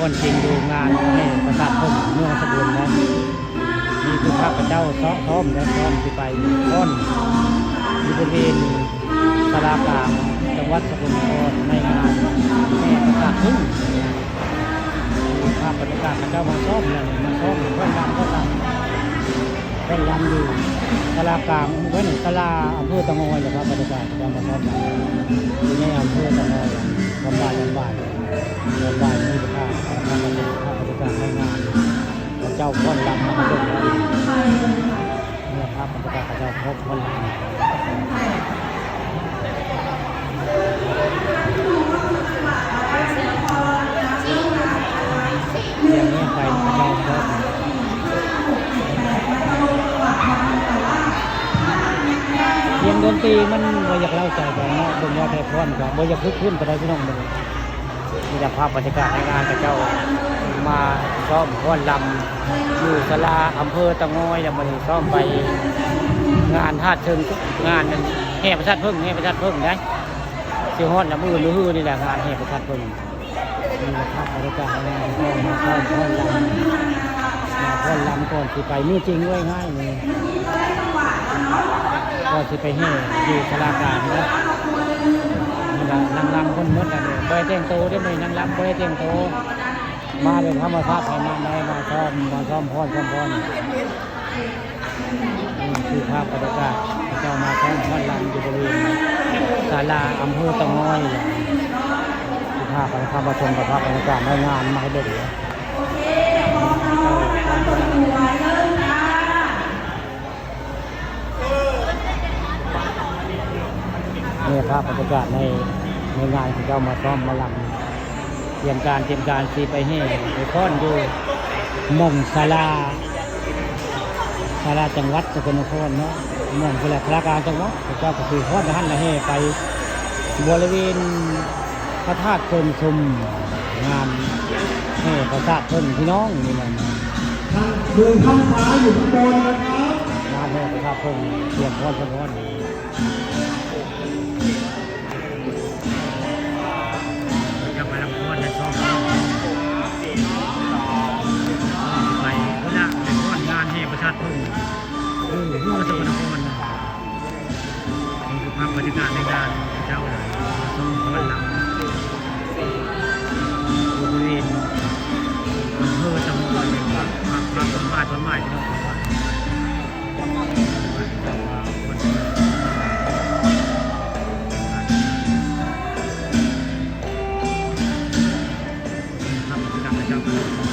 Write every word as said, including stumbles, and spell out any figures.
ก่อนจริงอยู่งานแห่พระธาตุเพิ่นเมืองสะบุญนะ นี่คือข้าพเจ้าซ้อมซ้อมและซ้อมสิไปฟ้อนอยู่บริเวณศาลากลางจังหวัดสกลนครในงานแห่พระธาตุเพิ่น ภาพบรรยากาศเขาเจ้ามาซ้อมเนี่ย มาซ้อมฟ้อนรำฟ้อนรำฟ้อนรำอยู่ศาลากลางเว้ยนี่ศาลาอำเภอเตางอยนะครับ บรรยากาศเขาเจ้ามาซ้อมรำอยู่ในอำเภอเตางอย ตอนบ่าย ตอนบ่าย ตอนบ่ายนี่ภาพภาพบรรยากาศภาพบรรยากาศในงานเขาเจ้าฟ้อนรำมาเบิ่งกัน เนี่ยครับ บรรยากาศเขาเจ้าฟ้อนรำ เสียงนี้ไปเจ้าครับ เสียงดนตรีมันบ่อยากเล่าใจกันเนาะ บ่อยากให้พรก็บ่อยากคึกคืนปานใดพี่น้องมื้อนี้ มีแต่ภาพบรรยากาศในงานเขาเจ้ามาซ้อมฟ้อนรำอยู่ศาลาอำเภอเตางอย แล้วมื้อนี้ซ้อมไปงานธาตุเชิง งานนั้นแห่พระธาตุเพิ่น แห่พระธาตุเพิ่นได้ สิฮอดน่ะมื้ออื่นมื้อฮือนี่แหละ งานแห่พระธาตุเพิ่น นี่นะครับ บรรยากาศงานก็มาฟ้อน ฟ้อนรำ มาฟ้อนรำก่อนสิไป มีจริงเว้ย ง่ายนี่ ก่อนสิไปแห่อยู่ศาลากลางนะ นี่ล่ะนางรำเพิ่นหมดแล้วเนี่ย บ่ได้แต่งโตเด้อมื้อนี้ นางรำบ่ได้แต่งโต มาแบบธรรมชาติ ให้มาได้ มาซ้อม มาซ้อมฟ้อน ซ้อมฟ้อน นี่คือภาพบรรยากาศ เจ้ามาซ้อมฟ้อนรำอยู่บริเวณศาลาอำเภอเตางอย คือภาพ พามาชมกับภาพบรรยากาศในงานมาให้เบิ่งนะ นี่ภาพบรรยากาศใน ในงานเขาเจ้ามาซ้อมมาลำ เตรียมการ เตรียมการสิไปแห่ไปฟ้อนอยู่หม่องศาลา ศาลาจังหวัดสกลนครเนาะ หม่องพุ้นแหละ ศาลากลางจังหวัด เขาเจ้าก็สิฟ้อนไปหั่นละ แห่ไปบริเวณพระธาตุเพิ่นชม งานแห่พระธาตุเพิ่นพี่น้องนี่แหละ มือข้างซ้ายอยู่ข้างบนนะครับ งานแห่พระธาตุเพิ่น เตรียมฟ้อนฟ้อนฟ้อน จะไปลำพอนในช่องไปพุ้นละ ไปฟ้อนงานแห่พระธาตุเพิ่น โอ้โห สกลนครนะ นี่คือภาพบรรยากาศในงานเจ้านะ ช่องฟ้อนลำ บริเวณอำเภอเตางอย ภาพ ภาพ ภาพต้นไม้ ต้นไม้พี่น้อง ครับ ครับ ครับ